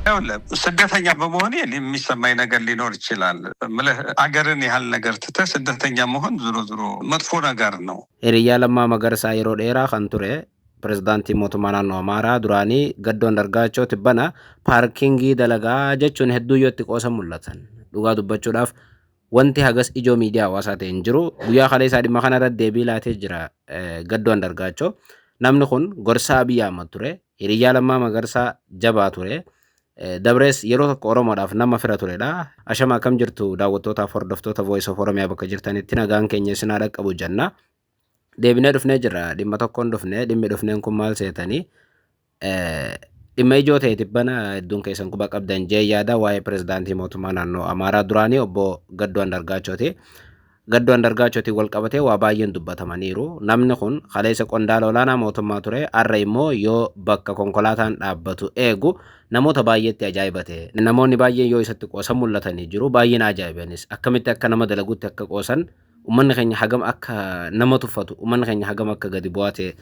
ይኸውልህ ስደተኛ በመሆኔ የሚሰማኝ ነገር ሊኖር ይችላል። እምልህ አገርን ያህል ነገር ትተህ ስደተኛ መሆን ዞሮ ዞሮ መጥፎ ነገር ነው። Hiriyyaa Lammaa Magarsaa yeroo dheeraa kan ture pirezidaantii mootummaa naannoo Amaaraa duraanii Gaddoo Andargaachoo tibbana paarkingii dalagaa jechuun hedduu yoo itti qoosan mul'atan. Dhugaa dubbachuudhaaf wanti hagas ijoo miidiyaa hawaasaa ta'e hin jiru. Guyyaa kaleessaa dhimma kana irratti deebii laatee jira Gaddoo Andargaachoo. Namni kun gorsaa Abiyyi Ahmad ture. Hiriyyaa Lammaa Magarsaa jabaa ture. Dabrees yeroo tokko Oromoodhaaf nama fira turedha. Ashama, akkam jirtu daawwattootaaf hordoftoota Voice of Oromiyaa? Bakka jirtanitti nagaan keenya isin haa dhaqqabu jenna. Deebinee dhufnee jirra. Dhimma tokkoon dhufnee, dhimmi dhufneen kun maal seetanii? Dhimma ijoo ta'e tibbana hedduun keessan quba qabdan jee yaada, waa'ee pirezidaantii mootummaa naannoo Amaaraa duraanii obbo Gaddoo Andargaachooti. Gaddoo Andargaachootiin wal qabatee waa baay'een dubbatamaniiru. Namni kun kaleessa qondaala olaanaa mootummaa ture. Har'a immoo yoo bakka konkolaataan dhaabbatu eegu namoota baay'eetti ajaa'ibate. Namoonni baay'een yoo isatti qoosan mul'atanii jiru. Baay'een ajaa'ibanis akkamitti akka nama dalagutti akka qoosan, uummanni keenya hagam akka nama tuffatu, uummanni keenya hagam akka gadi bu'aa ta'e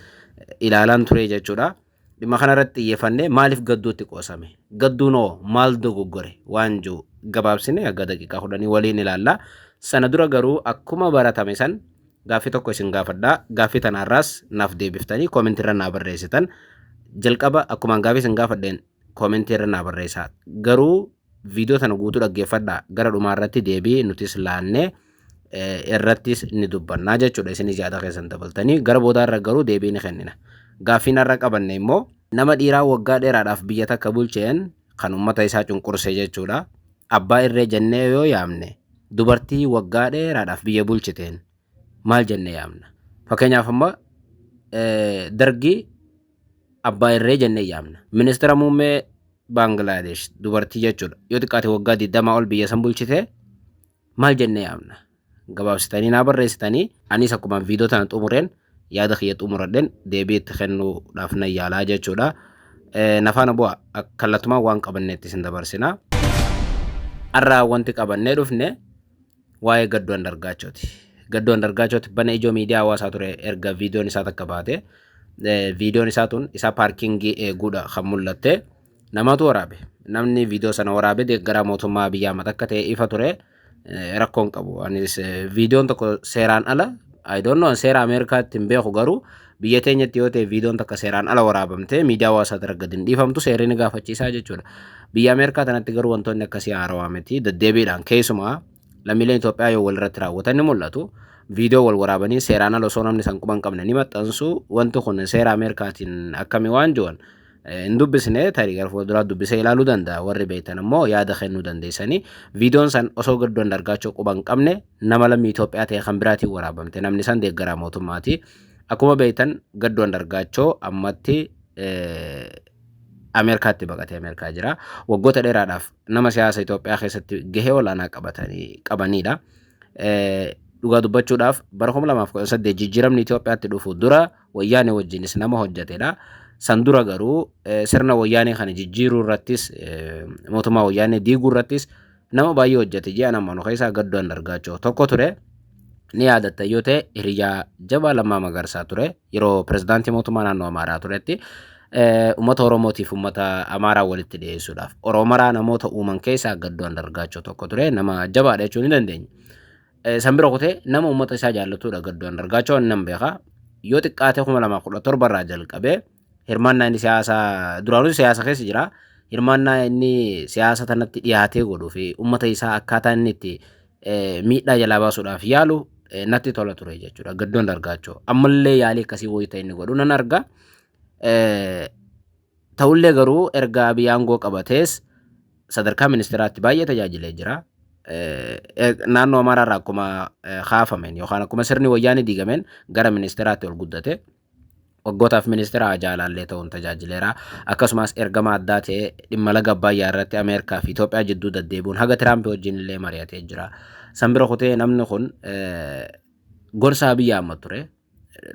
ilaalaan ture jechuudha. Dhimma kanarratti xiyyeeffannee maaliif Gadduutti qoosame? Gadduun hoo maal dogoggore? Waan jiru gabaabsine akka daqiiqaa 10 waliin ilaalla. Sana dura garuu akkuma baratame san gaaffii tokko isin gaafadhaa. Gaaffii tanaarraas naaf deebiftanii koomentii irra naa barreessitan. Jalqaba akkumaan gaaffii isin gaafadheen koomentii irra naa barreessaa. Garuu viidiyoo tana guutuu dhaggeeffadhaa. Gara dhumaa irratti deebii nutis laannee irrattis ni dubbannaa jechuudha. Isinis yaada keessan dabaltanii gara boodaa irra garuu deebii ni kennina. Gaaffiin har'a qabanne immoo nama dhiiraa waggaa dheeraadhaaf biyya takka bulcheen kan uummata isaa cunqurse jechuudha. Abbaa irree jennee yoo yaamne, dubartii waggaa dheeraadhaaf biyya bulchiteen maal jennee yaamna? Fakkeenyaaf amma Dargii abbaa irree jennee yaamna. Ministeera muummee Baangilaadesh dubartii jechuudha. Yoo xiqqaate waggaa 20 ol biyya san bulchite maal jennee yaamna? Gabaabsitanii naa barreessitanii, anis akkuma viidiyoo tana xumureen yaada kiyya xumuradheen deebii itti kennuudhaaf nan yaalaa jechuudha. Nafaana bu'a, kallattumaan waan qabanneetti isin dabarsina. Har'a wanti qabannee dhufne waa'ee Gadduu Andargaachooti. Gadduu Andargaachooti bana ijoo miidiyaa hawaasaa ture erga viidiyoon isaa takka baate. Viidiyoon isaa tun isaa paarkingii eeguudha kan mul'atte. Namatu waraabe. Namni viidiyoo sana waraabe deeggaraa mootummaa Abiyyi Ahmad akka ta'e ifa ture. Rakkoon qabu. Anis viidiyoon tokko seeraan ala, I don't know, seera Ameerikaatti hin beeku, garuu biyya teenyatti yoo ta'e viidiyoon takka seeraan ala waraabamtee miidiyaa hawaasaa irra gadi hin dhiifamtu, seerri ni gaafachiisaa jechuudha. Biyya Ameerikaa tanatti garuu wantoonni akkasii haarawaa miti. Deddeebiidhaan keessumaa lammiileen Itoophiyaa yoo walirratti raawwatan ni mul'atu. Viidiyoo wal waraabanii seeraan ala osoo namni san quba hin qabne ni maxxansu. Wanti kun seera Ameerikaatiin akkamii waan jiran hin dubbisne, tarii gara fuulduraa dubbisee ilaaluu danda'a. Warri beektan immoo yaada kennuu dandeessanii. Viidiyoon san osoo Gadduu Andargaachoo quba hin qabne nama lammii Itoophiyaa ta'e kan biraatiin waraabamte. Namni san deeggaraa mootummaati. Akkuma beektan Gadduu Andargaachoo ammatti Ameerikaatti baqatee Ameerikaa jira. Waggoota dheeraadhaaf nama siyaasa Itoophiyaa keessatti gahee olaanaa qabatanii qabanidha. Dhugaa dubbachuudhaaf bara 2018 jijjiiramni Itoophiyaatti dhufu dura Wayyaanee wajjinis nama hojjetedha. San dura garuu sirna Wayyaanee kana jijjiiruu irrattis, mootummaa Wayyaanee diiguu irrattis nama baay'ee hojjete ji'a nama nu keessaa Gadduu Andargaachoo tokko ture. Ni yaadatta yoo ta'e, hiriyaa jabaa Lammaa Magarsaa ture yeroo pirezidaantii mootummaa naannoo Amaaraa turetti. Uummata Oromootiif uummata Amaaraa walitti dhiyeessuudhaaf Oromaraa namoota uuman keessaa Gadduu Andargaachoo tokko ture. Nama jabaadha jechuu ni dandeenya. San bira kutee nama uummata isaa jaallatudha Gadduu Andargaachoo, nan beeka. Yoo xiqqaate 2017 irraa jalqabee hirmaannaa inni siyaasa, duraanuu siyaasa keessa jira. Hirmaannaa inni siyaasa tanatti dhiyaatee godhuu fi uummata isaa akkaataa inni itti miidhaa jalaa baasuudhaaf yaalu natti tola ture jechuudha. Gadduu Andargaachoo ammallee yaalii akkasii wayita inni godhu nan arga. Ta'ullee garuu erga Abiy aangoo qabatees sadarkaa ministeeraatti baay'ee tajaajilee jira. Naannoo Amaaraarraa akkuma kaafameen yookaan akkuma sirni Wayyaanee diigameen gara ministeeraatti ol guddate. Waggootaaf ministeera haajaa alaallee ta'uun tajaajileera. Akkasumas ergama addaa ta'ee dhimma laga Abbaayyaa irratti Ameerikaa fi Itoophiyaa jidduu deddeebi'uun haga Tiraamp wajjin illee mari'atee jira. San bira kutee namni kun gorsa Abiyyi Ahmad ture.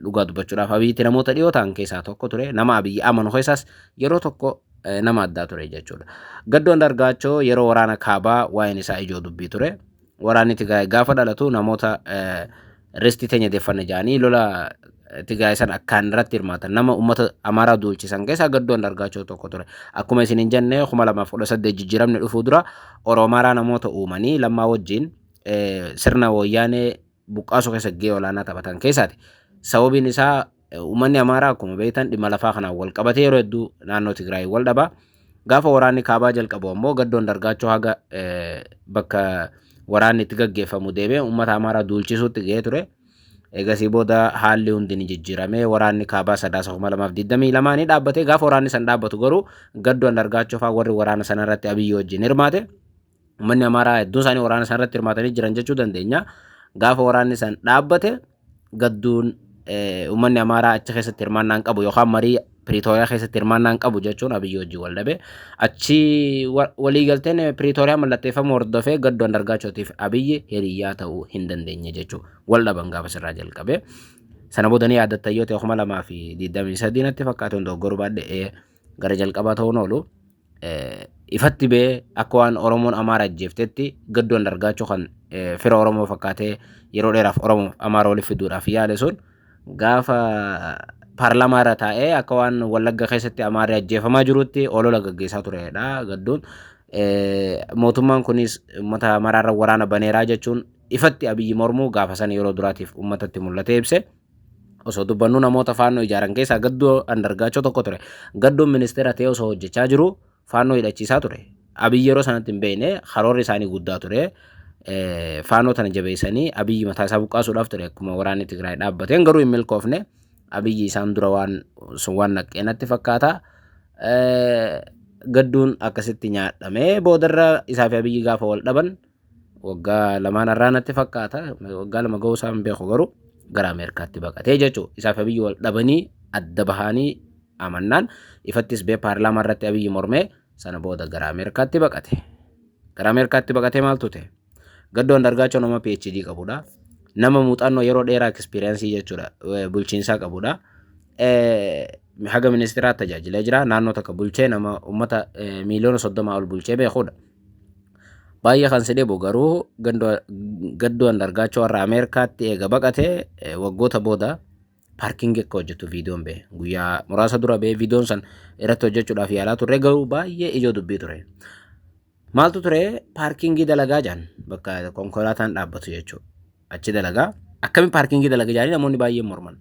Dhugaa dubbachuudhaaf Abiyyitti namoota dhiyoo ta'an keessaa tokko ture. Nama Abiyyi amanu keessaas yeroo tokko nama addaa ture jechuudha. Gadduu Andargaachoo yeroo waraana kaabaa waa'een isaa ijoo dubbii ture. Waraanni Tigraay gaafa dhalatu namoota Ristii teenya deeffanna jedhanii lola Tigraay san akkaan irratti hirmaatan nama uummata Amaaraa duulchisan keessaa Gadduu Andargaachoo tokko ture. Akkuma isin hin jenne 2018 jijjiiramni dhufuu dura Oromaaraa namoota uumanii Lammaa wajjin sirna Wayyaanee buqqaasuu keessa gahee olaanaa taphatan keessaati. Sababiin isaa uummanni Amaaraa akkuma beektan dhimma lafaa kanaan wal qabatee yeroo hedduu naannoo Tigraay wal dhaba. Gaafa waraanni kaabaa jalqabu ammoo Gadduu Andargaachoo haga bakka waraanni itti gaggeeffamu deemee uummata Amaaraa duulchisuutti gahee ture. Eegasii booda haalli hundi ni jijjiirame. Waraanni kaabaa Sadaasa 2022 ni dhaabbate. Gaafa waraanni san dhaabbatu garuu Gadduu Andargaachoo fa'aa warri waraana sana irratti Abiyyi wajjin hirmaate. Uummanni Amaaraa hedduun isaanii waraana sana irratti hirmaatanii jiran jechuu dandeenya. Gaafa waraanni san dhaabbate Gadduun uummanni Amaaraa achi keessatti hirmaannaa hin qabu yookaan marii Piriitooriyaa keessatti hirmaannaa hin qabu jechuun Abiyyi wajjin wal dhabe. Achi waliigalteen Piriitooriyaa mallatteeffamuu hordofee Gadduu Andargaachootiif Abiyyi hiriyyaa ta'uu hin dandeenye jechuudha. Wal dhaban gaafa sirraa jalqabe. Sana booda ni yaadatta yoo ta'e 2023 natti fakkaate, hin dogoggoruu baadhe, gara jalqabaa ta'uun oolu. Ifatti ba'ee akka waan Oromoon Amaara ajjeeftetti Gadduu Andargaachoo kan fira Oromoo fakkaatee yeroo dheeraaf Oromoo Amaara waliif fiduudhaaf yaale sun gaafa paarlaamaa irra taa'ee akka waan Wallagga keessatti Amaarri ajjeefamaa jirutti olola gaggeessaa turedha Gadduun. Mootummaan kunis uummata Amaaraa irra waraana baneeraa jechuun ifatti Abiyyi mormuu gaafa sana yeroo duraatiif uummatatti mul'atee ibse. Osoo dubbannu namoota Faannoo ijaaran keessaa Gadduu Andargaachoo tokko ture. Gadduun ministeera ta'ee osoo hojjechaa jiru Faannoo hidhachiisaa ture. Abiyyi yeroo sanatti hin beekne, karoorri isaanii guddaa ture. Faannoo tana jabeessanii Abiyyi mataa isaa buqqaasuudhaaf ture. Akkuma waraanni Tigraay dhaabbateen garuu hin milkoofne. Abiyyi isaan dura waan sun waan naqee natti fakkaata. Gadduun akkasitti nyaadhamee boodarra isaa fi Abiyyi gaafa wal dhaban waggaa lamaan har'aa natti fakkaata. Waggaa 2 ga'uu isaa hin beeku, garuu gara Ameerikaatti baqatee jechuudha. Isaaf Abiyyi wal dhabanii adda bahanii amannaan ifattis bee paarlaamaa irratti Abiyyi mormee sana booda gara Ameerikaatti baqate. Gara Ameerikaatti baqatee maaltu ta'e? Gadduu Andargaachoo nama PhD qabudha. Nama muuxannoo yeroo dheeraa, experience jechuudha, bulchiinsaa qabudha. Haga ministeeraa tajaajilee jira. Naannoo takka bulchee nama uummata miiliyoona 30 ol bulchee beekudha. Baay'ee kan si dhibu garuu Gadduu Andargaachoo warra Ameerikaatti eega baqate waggoota booda parkingii akka hojjetu viidiyoon ba'e. Guyyaa muraasa dura ba'e. Viidiyoon san irratti hojjechuudhaaf yaalaa turre, garuu baay'ee ijoo dubbii ture. Maaltu ture? Parkingii dalagaa jaan, bakka konkolaataan dhaabbatu jechuudha. Achi dalagaa. Akkamiin parkingii dalagaa jaanii namoonni baay'een morman.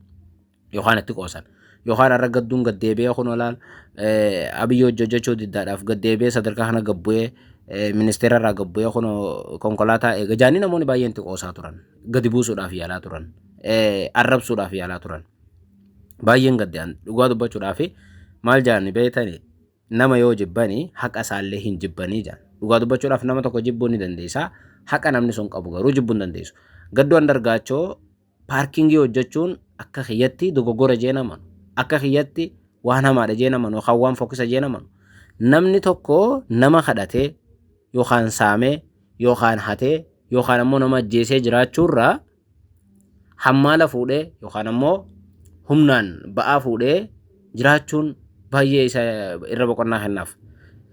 Yookaan itti qoosan. Yookaan har'a Gadduun gaddeebi'ee kun olaal Abiyyi hojii hojjechuu diddaadhaaf gaddeebi'ee sadarkaa kana gabbu'ee, ministeera irraa gabbu'ee kun konkolaataa eega jaanii namoonni baay'een itti qoosaa turan. Gadi buusuudhaaf yaalaa turan. Arrabsuudhaaf yaalaa turan. Baay'een gadde dhugaa dubbachuudhaaf. Maal jaani beektani? Nama yoo jibbani haqa isaallee hin jibbanii jaan. Dhugaa dubbachuudhaaf nama tokko jibbuu ni dandeessa. Haqa namni sun qabu garuu jibbuu hin dandeessu. Gadduu Andargaachoo parkingii hojjechuun akka kiyyatti dogoggora jee namanu. Akka kiyyatti waan hamaadha jee namanu yookaan waan fokkisa jee namanu. Namni tokko nama kadhatee yookaan saamee yookaan hatee yookaan ammoo nama ajjeesee jiraachuurraa hammaala fuudhee yookaan ammoo humnaan ba'aa fuudhee jiraachuun baay'ee isa irra boqonnaa kennaaf,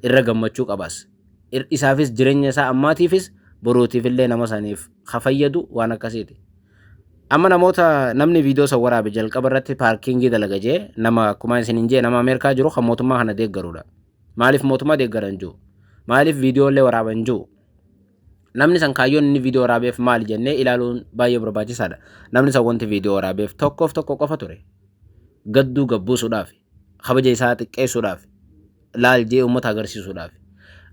irra gammachuu qabas. Isaafis, jireenya isaa ammaatiifis boruutiif illee nama saniif ka fayyadu waan akkasiiti. Amma namoota namni viidiyoo san waraabe jalqaba irratti parkingii dalaga jee nama akkuma isin hin jee nama Ameerikaa jiru kan mootummaa kana deeggarudha. Maaliif mootummaa deeggaran jiru? Maaliif viidiyoo illee waraaban jiru? Namni san kaayyoon inni viidiyoo waraabeef maali jennee ilaaluun baay'ee barbaachisaadha. Namni san wanti viidiyoo waraabeef tokkoof tokko qofa ture. Gadduu gabbuusuudhaaf, kabaja isaa xiqqeessuudhaaf, laal jee uummata agarsiisuudhaaf.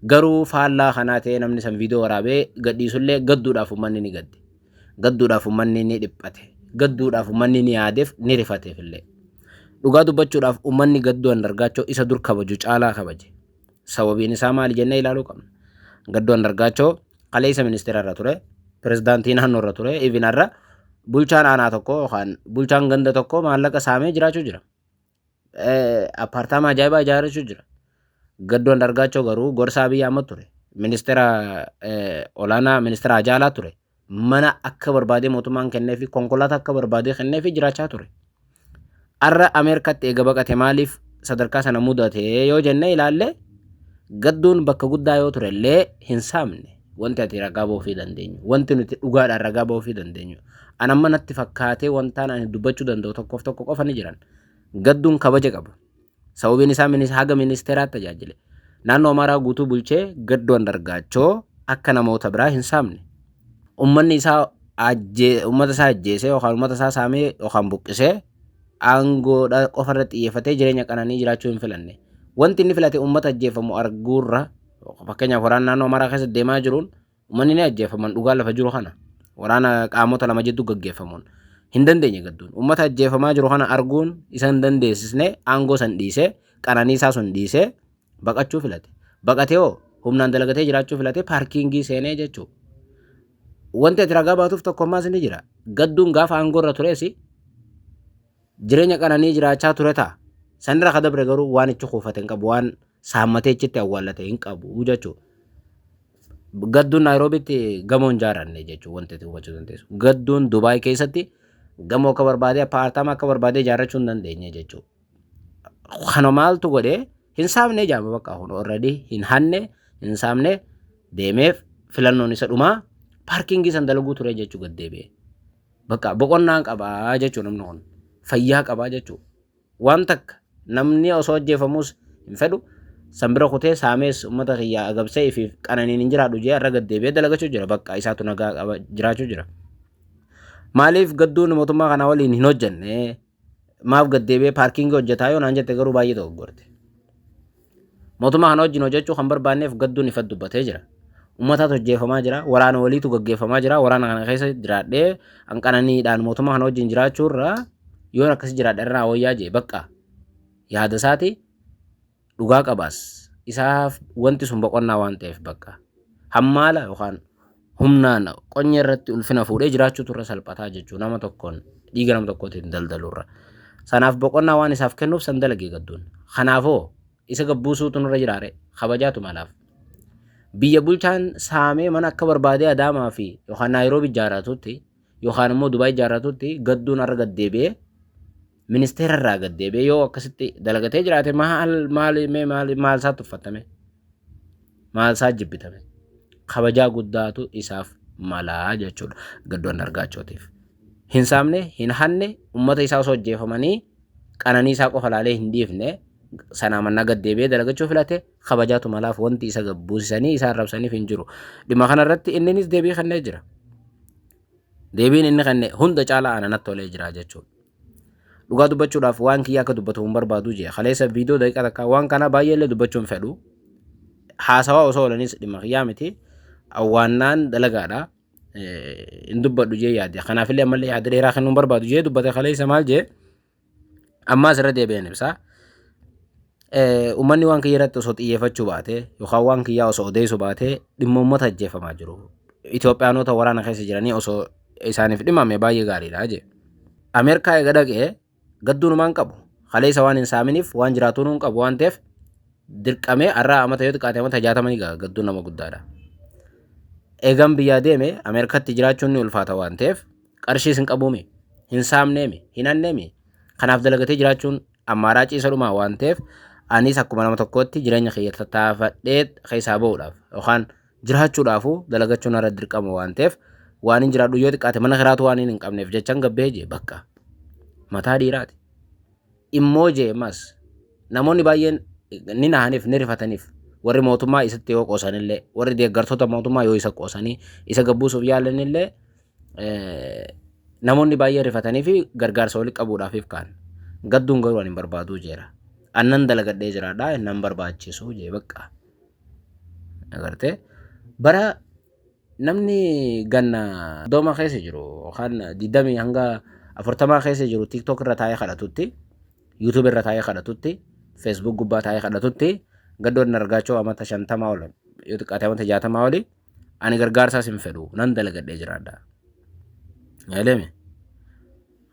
Garuu faallaa kanaa ta'ee namni san viidiyoo waraabee gadhiisullee gadduudhaaf uummanni ni gadde. Gadduudhaaf uummanni ni dhiphate. Gadduudhaaf uummanni ni yaadeef, ni rifateef illee. Dhugaa dubbachuudhaaf uummanni Gadduu Andargaachoo isa dur kabaju caalaa kabaje. Sababiin isaa maali jennee ilaaluu qabna. Gadduu Andargaachoo kaleessa ministeera irra ture, pirezidaantii naannoo irra ture, even har'a bulchaan aanaa tokko yookaan bulchaan ganda tokko maallaqa saamee jiraachuu jira. Apartaamaa ajaa'ibaa ijaarrachuu jira. Gadduu Andargaachoo garuu gorsaa Abiyyi Ahmad ture. Ministeera olaanaa, ministeera ajaalaa ture. Mana akka barbaadee mootummaan kenneefi, konkolaataa akka barbaadee kenneefi jiraachaa ture. Har'a Ameerikaatti eega baqate maaliif sadarkaa sana mudate yoo jennee ilaalle, Gadduun bakka guddaa yoo ture illee hin saamne. Wanti ati ragaa ba'uufii dandeenyu, wanti nuti dhugaadhaan ragaa ba'uufii dandeenyu, an amma natti fakkaatee wantaan ani dubbachuu danda'u tokkoof tokko qofa ni jiran. Gadduun kabaja qaba. Sababiin isaa haga ministeeraatti tajaajile. Naannoo Amaaraa guutuu bulchee Gadduu Andargaachoo akka namoota biraa hin saamne. Uummanni isaa uummata isaa ajjeesee yookaan uummata isaa saamee yookaan buqqisee aangoodha qofa irratti xiyyeeffatee jireenya qananii jiraachuu hin filanne. Wanti inni filate uummata ajjeefamu arguurra, fakkeenyaaf waraana naannoo Amaaraa keessa deemaa jiruun uummanni ni ajjeefaman, dhugaa lafa jiru kana waraana qaamota lama jidduu gaggeeffamuun hin dandeenye. Gadduun uummata ajjeefamaa jiru kana arguun isa hin dandeessisne. Aangoo san dhiisee, qananii isaa sun dhiisee baqachuu filate. Baqatee hoo humnaan dalagatee jiraachuu filate, parkingii seenee jechuudha. Wanti ati ragaa baatuuf tokkommaas ni jira. Gadduun gaafa aangoo irra tures jireenya qananii jiraachaa ture ta'a. Sanirra ka dabre garuu waan ichi kuufate hin qabu, waan saammatee ichitti awwaallate hin qabu jechuudha. Gadduun Naayiroobitti gamoo hin ijaaranne jechuudha wanti ati hubachuu dandeessu. Gadduun Dubaay keessatti gamoo akka barbaade, apartment akka barbaade ijaarrachuu hin dandeenye jechuudha. Kana maaltu godhee? Hin saamne jaama, bakka kun already hin hanne, hin saamne. Deemeef filannoon isa dhumaa parkingii san dalaguu ture jechuu gad deebi'e. Bakka boqonnaan qabaa jechuu, namni kun fayyaa qabaa jechuu. Waan takka namni osoo ajjeefamus hin fedhu, san bira kutee saamees uummata kiyyaa agabsee ifiif qananiin hin jiraadhu jee har'a gad deebi'ee dalagachuu jira, bakka isaatu nagaa qaba jiraachuu jira. Maaliif gadduun mootummaa kanaa waliin hin hojjenne, maaf gad deebi'ee parkingii hojjetaa yoo naan jette garuu baay'ee dogoggorte. Mootummaa kana wajjin hojjechuu kan barbaanneef gadduun ifatti dubbatee jira. Uummataatu hojjeefamaa jira. Waraana waliitu gaggeeffamaa jira. Waraana kana keessa jiraadhee hanqananiidhaan mootummaa kana wajjin jiraachuu irraa yoon akkasi jiraadhe irraa wayyaa jee, bakka yaada isaati dhugaa qabaas. Isaaf wanti sun boqonnaa waan ta'eef, bakka hammaala yookaan humnaan qonye irratti ulfina fuudhee jiraachuutu irra salphataa jechuu, nama tokkoon dhiiga nama tokkootiin daldalurra. Sanaaf boqonnaa waan isaaf kennuuf san dalagee gadduun. Kanaafoo isa gabbuusuutu nurra jiraare, kabajaatu malaaf. Biyya bulchaan saamee mana akka barbaadee Adaamaa fi yookaan Naayiroobi ijaarratutti yookaan immoo Dubaay ijaarratutti, gadduun har'a gad deebi'ee ministeera irraa gad deebi'ee yoo akkasitti dalagatee jiraate, maal maal mee maal maal isaa tuffatame, maal isaa jibbitame? Kabajaa guddaatu isaaf malaa jechuudha Gadduu Andargaachootiif. Hin saamne, hin hanne, uummata isaa osoo ajjeefamanii qananii isaa qofa laalee hin dhiifne. Sanaa mannaa gad deebi'ee dalagachuu filate, kabajaatu malaaf. Wanti isa gabbuusisanii isa arrabsaniif hin jiru. Dhimma kanarratti inninis deebii kennee jira. Deebiin inni kenne hunda caalaa ana natti tolee jira jechuudha. Dhugaa dubbachuudhaaf waan kiyya akka dubbatu hin barbaadu jee. Kaleessa viidiyoo daqiiqaa takka waan kana baay'ee illee dubbachuu hin fedhu. Haasawaa osoo oolanis dhimma kiyyaa miti. Awwaannaan dalagaadha. Hin dubbadhu jee yaade. Kanaafillee ammallee yaada dheeraa kennuu hin barbaadu jee dubbate kaleessa. Maal jee? Ammaas irra deebi'een ibsaa. Uummanni waan kiyya irratti osoo xiyyeeffachuu baate yookaan waan kiyyaa osoo odeessuu baate, dhimma uummata ajjeefamaa jiru, Itoophiyaanota waraana keessa jiranii osoo isaaniif dhimame baay'ee gaariidha jee. Ameerikaa eega dhaqee gadduunumaan qabu. Kaleessa waan hin saaminiif waan jiraatuun hin qabu waan ta'eef dirqamee har'a amata yoo xiqqaate amata 60 ni gaha, gadduun nama guddaadha. Eegan biyyaa deeme Ameerikaatti jiraachuun ni ulfaata waan ta'eef qarshiis hin qabuumi, hin saamneemi, hin hanneemi. Kanaaf dalagatee jiraachuun ammaaraa ciisa dhumaa waan ta'eef anis akkuma nama tokkootti jireenya kiyya tattaafadhee keessaa bahuudhaaf yookaan jiraachuudhaafuu dalagachuun irra dirqama waan ta'eef, waan hin jiraadhu yoo xiqqaate mana kiraatu waan hin qabneef jechaan gabbee jee, bakka mataa dhiiraati. Immoo jee mas namoonni baay'een ni nahaniif, ni rifataniif. Warri mootummaa isatti yoo qoosanillee, warri deeggartoota mootummaa yoo isa qoosanii isa gabbuusuuf yaalanillee, namoonni baay'een rifatanii fi gargaarsa walitti qabuudhaafiif kaan. Gadduun garuu ani hin barbaaduu jeera. Annan dalagadhee jiraadha, nan barbaachisu jee bakka. Agartee, bara namni ganna 30 keessa jiru yookaan 20 hanga 40 keessa jiru TikTok irra taa'ee kadhatutti, YouTube irra taa'ee kadhatutti, Facebook gubbaa taa'ee kadhatutti, Gaddoon Andargaachoo amata 50 ol, yoo xiqqaate amata 60 oli, ani gargaarsaas hin fedhu, nan dalagadhee jiraadha. Yaadame.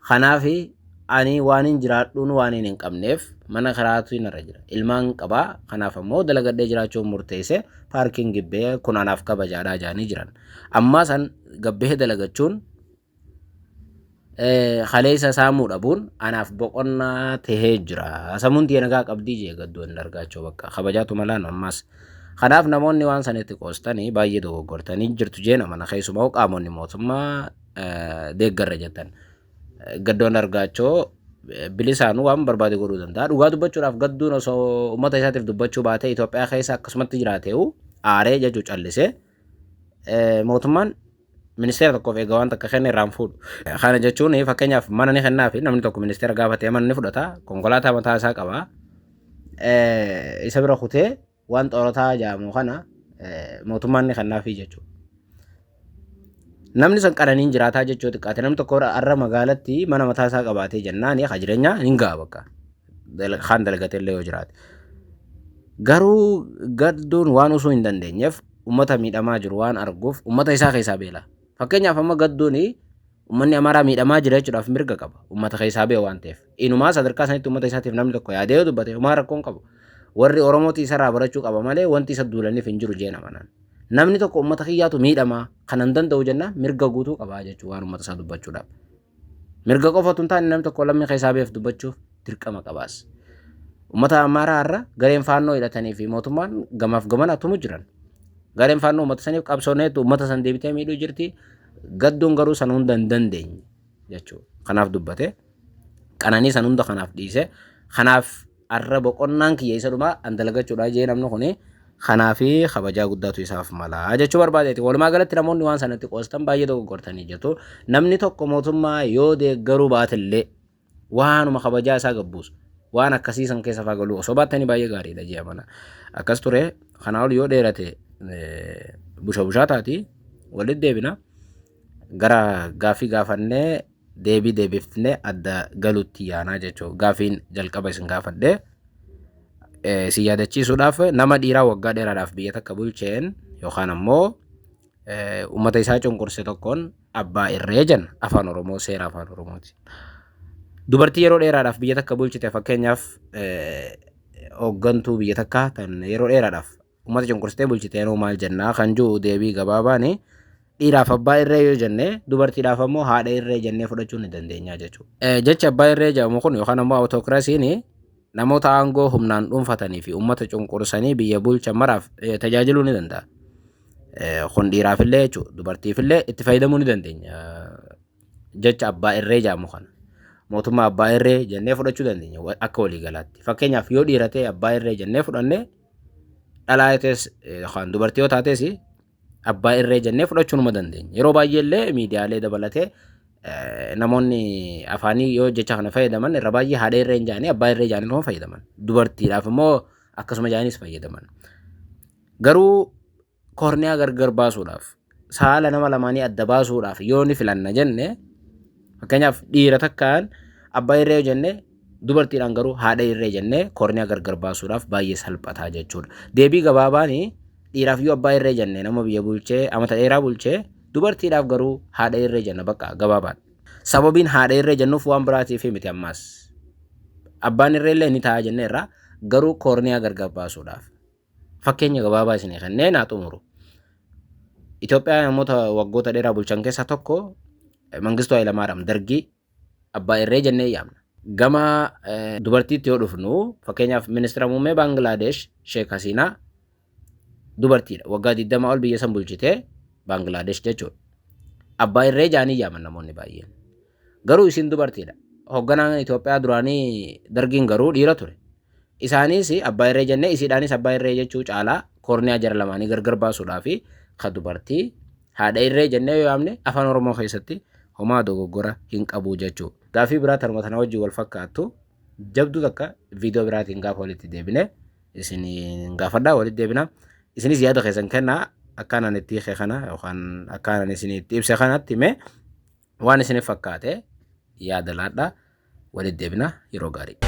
Kanaaf ani waan hin jiraadhuun waan hin qabneef mana kiraatu narra jira. Ilmaan qabaa, kanaaf ammoo dalagadhee jiraachuun murteesse, parking gibbee kun anaaf kabajaadhaa jaanii jiran. Ammaa san gabbee dalagachuun kaleessa saamuu dhabuun anaaf boqonnaa tahee jira. Sammuun tiyya nagaa qabdii jee Gadduu Andargaachoo, bakka kabajaatu malaan ammaas. Kanaaf namoonni waan sanitti qoostanii baay'ee dogoggortanii jirtu jeen amana keessumaa qaamonni mootummaa deeggarra jettan. Gadduu Andargaachoo bilisaanuu waan barbaade godhuu danda'a. Dhugaa dubbachuudhaaf gadduun osoo uummata isaatiif dubbachuu baatee Itoophiyaa keessa akkasumatti jiraateewu aaree jechuu callisee mootummaan ministeera tokkoof egaa waan takka kenne irraan fuudhu. Kana jechuun fakkeenyaaf mana ni kennaa fi namni tokko ministeera gaafatee mana ni fudhata konkolaataa mataa isaa qaba. Isa bira kutee waan xoorataa jedhamu kana mootummaan ni kennaafii jechuudha. Namni san qananiin jiraataa jechuu xiqqaate namni tokko har'a magaalatti mana mataa isaa qabaatee jennaan ka jireenyaa hin ga'a bakka kaan dalagatee illee yoo jiraate. Garuu gadduun waan osoo hin dandeenyeef uummata miidhamaa jiru waan arguuf uummata isaa keessaa beela. Fakkeenyaaf amma gadduun uummanni Amaaraa miidhamaa jira jechuudhaaf mirga qaba. Uummata keessaa beela waan ta'eef. Inumaa sadarkaa sanitti uummata isaatiif namni tokko yaadee yoo dubbate homaa rakkoo hin qabu. Warri Oromooti isarraa barachuu qaba malee wanti isa duulaniif hin jiru jeen amanaan. Namni tokko uummata kiyyaatu miidhamaa kan hin danda'u jennaan mirga guutuu qabaa jechuudha waan uummata isaa dubbachuudhaaf. Mirga qofa otoo hin taane namni tokko lammii keessaa beef dubbachuuf dirqama qabaas. Uummata Amaaraa har'a gareen faannoo hidhatanii fi mootummaan gamaaf gamana tumu jiran. Gareen faannoo uummata saniif qabsooneetu uummata san deebitee miidhuu jirti. Gadduun garuu san hunda hin dandeenye jechuudha. Kanaaf dubbate. Qananii san hunda kanaaf dhiise. Kanaaf har'a boqonnaan kiyya isa dhumaa an dalagachuudha jee namni kuni kanaafi kabajaa guddaatu isaaf mala jechuu barbaadeeti. Walumaa galatti namoonni waan sanatti qoostan baay'ee dogoggortanii jirtu. Namni tokko mootummaa yoo deeggaruu baatellee waanuma kabajaa isaa gabbuusu waan akkasii san keessa faa galuu osoo baattanii baay'ee gaariidha jee amana. Akkas ture kanaa ol yoo dheerate busha bushaa taati walitti deebina gara gaaffii gaafannee deebii deebifnee adda galutti yaanaa jechuudha. Gaaffiin jalqaba isin gaafadhe si yaadachiisuudhaaf nama dhiiraa waggaa dheeraadhaaf biyya takka bulcheen yookaan ammoo uummata isaa cunqurse tokkoon abbaa irree jenna afaan Oromoo seera afaan Oromooti. Dubartii yeroo dheeraadhaaf biyya takka bulchite fakkeenyaaf hooggantuu biyya takkaa tan yeroo dheeraadhaaf uummata cunqursitee bulchite nuu maal jennaa kan jiru deebii gabaabaani dhiiraaf abbaa irree yoo jenne dubartiidhaaf ammoo haadha irree jennee fudhachuu ni dandeenya jechuudha. Jechi abbaa irree jedhamu kun yookaan ammoo awutookiraasiin namoota aangoo humnaan dhuunfatanii fi uummata cunqursanii biyya bulchan maraaf tajaajiluu ni danda'a. Kun dhiiraafillee jechuudha dubartiifillee itti fayyadamuu ni dandeenya. Jecha abbaa irree jedhamu kana. Mootummaa abbaa irree jennee fudhachuu dandeenya akka waliigalaatti. Fakkeenyaaf yoo dhiira ta'e abbaa irree jennee fudhannee dhalaa ta'es yookaan dubartii yoo taates abbaa irree jennee fudhachuu numa dandeenya. Yeroo baay'ee illee miidiyaalee dabalatee namoonni afaanii yoo jecha kana fayyadaman irra baay'ee haadha irree hin jaanii abbaa irree jaanii nama fayyadaman. Dubartiidhaaf immoo akkasuma jaaniis fayyadaman. Garuu koorniyaa gargar baasuudhaaf saala nama lamaanii adda baasuudhaaf yoo ni filanna jenne fakkeenyaaf dhiira takkaan abbaa irree yoo jenne dubartiidhaan garuu haadha irree jennee koorniyaa gargar baasuudhaaf baay'ee salphataa jechuudha. Deebii gabaabaan dhiiraaf yoo abbaa irree jenne nama biyya bulchee amata dheeraa bulchee dubartiidhaaf garuu haadha irree jenna bakka gabaabaadha. Sababiin haadha irree jennuuf waan biraatiif miti ammaas. Abbaan irree illee ni ta'a jenneerra garuu koorniyaa gargar baasuudhaaf. Fakkeenya gabaabaa isinii kennee naa xumuru. Itoophiyaa namoota waggoota dheeraa bulchan keessaa tokko Mangistuu Hayilamaariyaam Dargii abbaa irree jennee yaamna. Gama dubartiitti yoo dhufnu fakkeenyaaf ministeera muummee Baangilaadesh Sheek Hasiinaa dubartiidha. Waggaa 20 ol biyya san bulchitee Baangilaadesh jechuudha. Abbaa irree jaanii yaaman namoonni baay'een. Garuu isin dubartiidha. Hoogganaan Itoophiyaa duraanii Dargiin garuu dhiira ture. Isaanis abbaa irree jennee isiidhaanis abbaa irree jechuu caalaa koorniyaa jara lamaanii gargar baasuudhaa fi ka dubartii haadha irree jennee yoo yaamne afaan Oromoo keessatti homaa dogoggora hin qabu jechuudha. Gaaffii biraa tanuma tana wajjin wal fakkaattu jabduu takka viidiyoo biraatiin gaafa walitti deebine isin gaafadhaa walitti deebina. Isinis yaada keessan kennaa akkaan ani itti hiike kana yookaan akkaan ani isin itti ibse kanatti hime waan isiniif fakkaate yaada laadhaa walitti deebina yeroo gaarii.